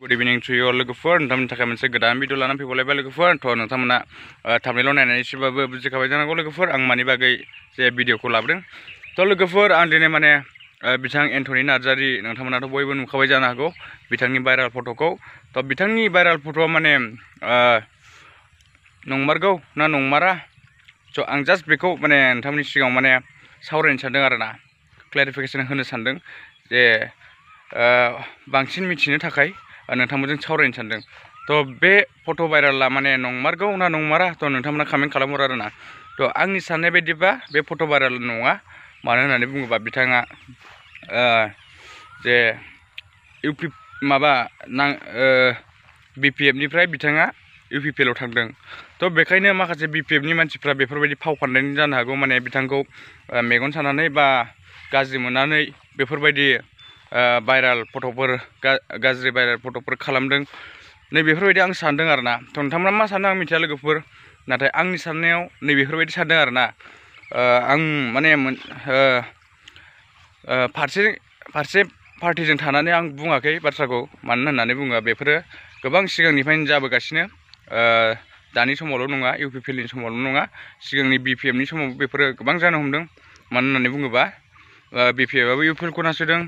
Good evening to you all लोगोफोर नोंथांमोननि थाखाय मोनसे गोदान भिडिअ लानानै फैबावलायबाय लोगोफोर थ' नोंथांमोना थाम्बनेइलाव नायनानै एसेबाबो बुजिखाबाय जानांगौ लोगोफोर आं मानि बागै जे भिडिअखौ लाबोदों थ' लोगोफोर आं दिनै माने बिथां एन्टनि नार्जारि नोंथांमोनाथ' बयबो नुखाबाय जानो हागौ बिथांनि भाइराल फट'खौ थ' बिथांनि भाइराल फट'आ माने नंमारगौ ना नंमारा स' आं जास्ट बेखौ माने नोंथांमोननि सिगाङाव माने सावरायनो सानदों आरोना क्लेरिफिकेसन होनो सानदों जे बांसिन मिथिनो थाखाय नोंथांमोनजों सावरायनो सानदों थ' बे फट' भाइराला माने नंमारगौ ना नंमारा थ' नोंथांमोना कमेन्ट खालामहर आरोना थ' आंनि साननाय बायदिबा बे फट' भाइराल नङा मानो होननानै बुङोबा बिथाङा जे इउपि माबा बिपिएफनिफ्राय बिथाङा इउपिपिएलआव थांदों थ' बेखायनो माखासे बिपिएफनि मानसिफ्रा बेफोरबायदि फाव फान्दायनि जानो हागौ माने बिथांखौ मेगन सानानै बा गाज्रि मोननानै बेफोरबायदि भाइराल फट'फोर गाज्रि भाइराल फट'फोर खालामदों नै बेफोरबायदि आं सानदों आरोना थ' नोंथांमोना मा सानदों आं मिथिया लोगोफोर नाथाय आंनि साननायाव नै बेफोरबायदि सानदों आरोना आं माने फारसे पार्टिजों थानानै आं बुङाखै बाथ्राखौ मानो होननानै बुङोबा बेफोरो गोबां सिगांनिफ्रायनो जाबोगासिनो दानि समावल' नङा इउपिपिएलनि समावल' नङा सिगांनि बिपिएफनि समाव बेफोरो गोबां जानो हमदों मानो होननानै बुङोबा बिपिएफआबो इउपिपिएलखौ नासयदों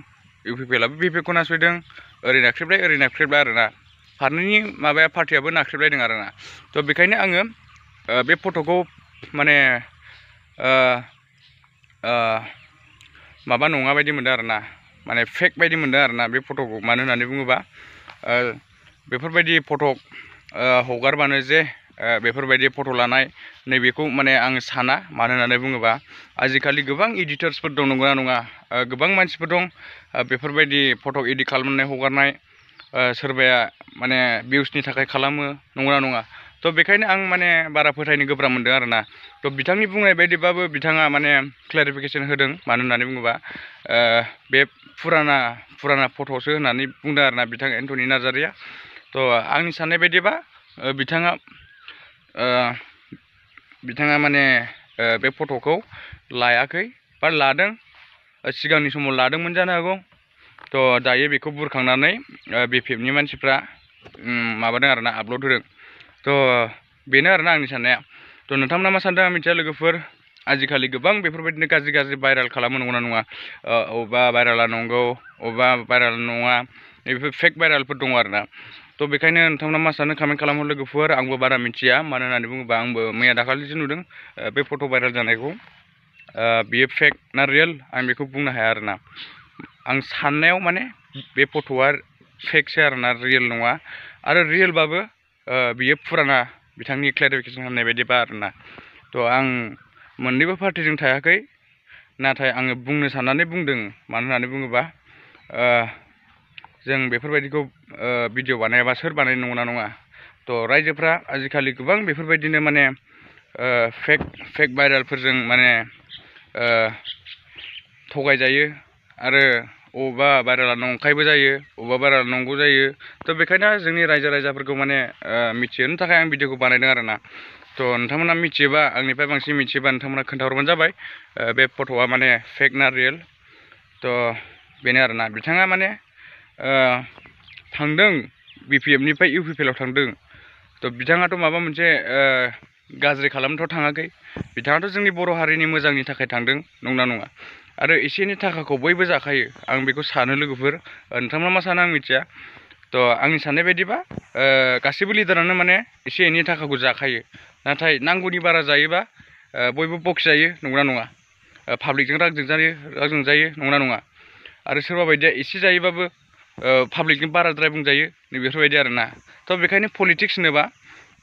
इउपिपिएलआबो बिपिएफखौ नासयदों ओरै नाख्रेबलाय आरोना फारनैनि माबाया पार्टियाबो नाख्रेबलायदों आरोना थ' बेखायनो आङो बे फट'खौ माने माबा नङा बायदि मोनदों आरोना माने फेक बायदि मोनदों आरोना बे फट'खौ मानो होननानै बुङोबा बेफोरबायदि फट' हगारबानो जे बेफोरबायदि फट' लानाय नैबेखौ माने आं साना मानो होननानै बुङोबा आजिखालि गोबां एडिटर्सफोर दं नंगौना नङा गोबां मानसिफोर दं बेफोरबायदि फट' एडिट खालामनानै हगारनाय सोरबाया माने भिउसनि थाखाय खालामो नंगौना नङा थ' बेखायनो आं माने बारा फोथायनो गोब्राब मोनदों आरोना थ' बिथांनि बुंनाय बायदिबाबो बिथाङा माने क्लेरिफिकेसन होदों मानो होननानै बुङोबा बे फुराना फट'सो होननानै बुंदों आरोना बिथां एन्टनि नार्जारिया थ' आंनि साननाय बायदिबा बिथाङा माने बे फट'खौ लायाखै बा लादों सिगांनि समाव लादोंमोन जानो हागौ थ' दायो बेखौ बुरखांनानै बिपिएफनि मानसिफ्रा माबादों आरोना आपल'ड होदों थ' बेनो आरोना आंनि साननाया थ' नोंथांमोना मा सानदों आं मिथिया लोगोफोर आजिखालि गोबां बेफोरबायदिनो गाज्रि भाइराल खालामो नंगौना नङा अबेबा भाइराला नंगौ अबेबा भाइराल नङा बेफोर फेक भाइरालफोर दङ आरोना थ' बेखायनो नोंथांमोना मा सानो कमेन्ट खालामहर लोगोफोर आंबो बारा मिथिया मानो होननानै बुङोबा आंबो मैया दाखालिसो नुदों बे फट' भाइराल जानायखौ बियो फेक ना रियेल आं बेखौ बुंनो हाया आरोना आं साननायाव माने बे फट'आ फेकसो आरोना रियेल नङा आरो रियेलबाबो बियो फुराना बिथांनि क्लेरिफिकेसन होननाय बायदिबा आरोना थ' आं मोननैबो पार्टिजों थायाखै नाथाय आङो बुंनो साननानै बुंदों मानो होननानै बुङोबा जों बेफोरबायदिखौ भिडिअ बानायाबा सोर बानायनो नंगौना नङा थ' रायजोफ्रा आजिखालि गोबां बेफोरबायदिनो माने फेक भाइरालफोरजों माने थगायजायो आरो अबेबा भाइराला नंखायबो जायो अबेबा भाइराला नंगौ जायो थ' बेखायनो जोंनि रायजोफोरखौ माने मिथिहोनो थाखाय आं भिडिअखौ बानायदों आरोना थ' नोंथांमोना मिथियोबा आंनिफ्राय बांसिन मिथियोबा नोंथांमोना खोन्थाहरबानो जाबाय बे फट'आ माने फेक ना रियेल थ' बेनो आरोना बिथाङा माने थांदों बिपिएफनिफ्राय इउपिपिएलआव थांदों थ' बिथाङाथ' माबा मोनसे गाज्रि खालामनोथ' थाङाखै बिथाङाथ' जोंनि बर' हारिनि मोजांनि थाखाय थांदों नंगौना नङा आरो एसे एनै थाखाखौ बयबो जाखायो आं बेखौ सानो लोगोफोर नोंथांमोना मा सानो आं मिथिया थ' आंनि साननाय बायदिबा गासैबो लिडारानो माने एसे एनै थाखाखौ जाखायो नाथाय नांगौनि बारा जायोबा बयबो बखिजायो नंगौना नङा पाब्लिकजों रागजों जायो नंगौना नङा आरो सोरबा बायदिया एसे जायोबाबो पाब्लिकजों बाराद्राय बुंजायो नै बेफोरबायदि आरोना थ' बेखायनो पलिटिक्स होनोबा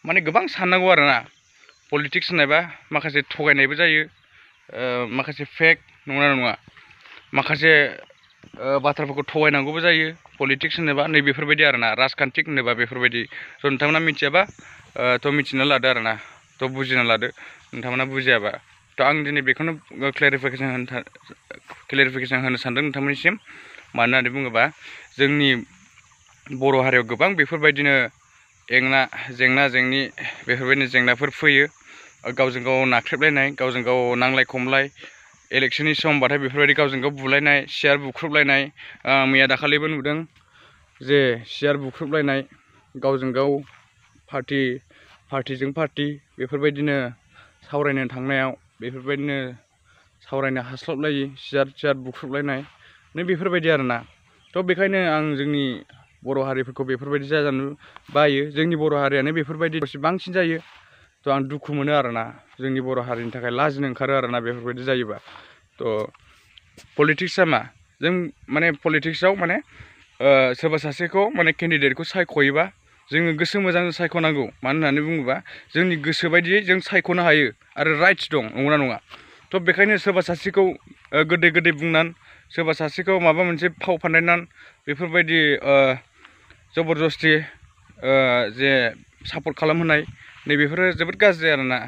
माने गोबां साननांगौ आरोना पलिटिक्स होनोबा माखासे थगायनायबो जायो माखासे फेक नंगौना नङा माखासे बाथ्राफोरखौ थगायनांगौबो जायो पलिटिक्स होनोबा नै बेफोरबायदि आरोना राजखान्थिक होनोबा बेफोरबायदि थ' नोंथांमोना मिथियाबा थ' मिथिना लादो आरोना थ' बुजिना लादो नोंथांमोना बुजियाबा थ' आं दिनै बेखौनो क्लेरिफिकेसन होनो सानदों नोंथांमोननिसिम मानो होननानै बुङोबा जोंनि बर' हारियाव गोबां बेफोरबायदिनो जेंना जेंनि बेफोरबायदिनो जेंनाफोर फैयो गावजों गाव नाख्रेबलायनाय गावजों गाव नांलाय खमलाय इलेक्शननि समबाथाय बेफोरबायदि गावजों गाव बुलायनाय सियार बुख्रुबलायनाय मैया दाखालिबो नुदों जे सियार बुख्रुबलायनाय गावजों गाव पार्टिजों पार्टि बेफोरबायदिनो सावरायनो थांनायाव बेफोरबायदिनो सावरायनो हास्लाबलायि सियार बुख्रुबलायनाय बेफोरबायदि आरोना। थ' बेखायनो आं जोंनि बर' हारिफोरखौ बेफोरबायदि जाजानो बायो। जोंनि बर' हारियानो बेफोरबायदि बांसिन जायो। थ' आं दुखु मोनो आरोना, जोंनि बर' हारिनि थाखाय लाजिनो ओंखारो आरोना बेफोरबायदि जायोबा। थ' पलिटिक्सआ मा, जों माने पलिटिक्सआव माने सोरबा सासेखौ माने केन्डिडेटखौ सायख'योबा जोङो गोसो मोजां सायख'नांगौ। मानो होननानै बुङोबा जोंनि गोसो बायदियै जों सायख'नो हायो आरो राइट्स दं, नंगौना नङा? थ' बेखायनो सोरबा सासेखौ गोदै बुंनानै, सोरबा सासेखौ माबा मोनसे फाव फान्दायनानै बेफोरबायदि जबरदस्ति जे सापर्ट खालामहोनाय नैबेफोरो जोबोद गाज्रि आरोना।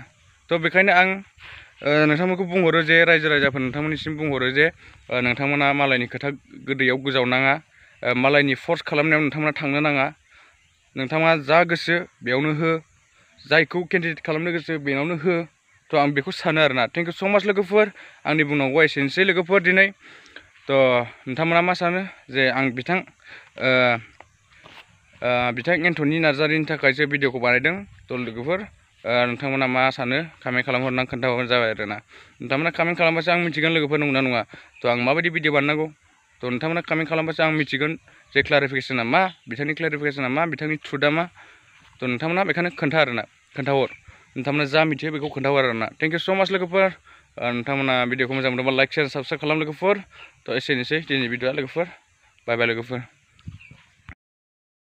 थ' बेखायनो आं नोंथांमोनखौ बुंहरो जे रायजो राजाफोर नोंथांमोननिसिम बुंहरो जे नोंथांमोना मालायनि खोथा गोदैयाव गोजावनाङा, मालायनि फर्स खालामनायाव नोंथांमोना थांनो नाङा। नोंथाङा जा गोसो बेयावनो हो, जायखौ केन्डिडेट खालामनो गोसो बेनावनो हो। थ' आं बेखौ सानो आरोना। थेंक इउ स' माच लोगोफोर, आंनि बुंनांगौआ एसेनोसै लोगोफोर दिनै। थ' नोंथांमोना मा सानो जे आं बिथां एन्टनि नार्जारिनि थाखायसो भिडिअखौ बानायदों। थ' लोगोफोर नोंथांमोना मा सानो कमेन्ट खालामहरनानै खोन्थाहरबानो जाबाय आरोना। नोंथांमोना कमेन्ट खालामबासो आं मिथिगोन लोगोफोर, नंगौना नङा? थ' आं माबायदि भिडिअ बानायनांगौ, थ' नोंथांमोना कमेन्ट खालामबासो आं मिथिगोन जे क्लारिफिकेसना मा, बिथांनि क्लारिफिकेसना मा, बिथांनि ट्रुथआ मा। थ' नोंथांमोना बेखायनो खोन्थाहर, नोंथांमोना जा मिथियो बेखौ खोन्थाहर आरोना। थेंक इउ स' माच लोगोफोर। नोंथांमोना भिडिअखौ मोजां मोनदोंबा लाइक शेयार साबस्क्राइब खालाम लोगोफोर। थ' एसेनोसै दिनैनि भिडिअआ लोगोफोर। बाय बाय लोगोफोर।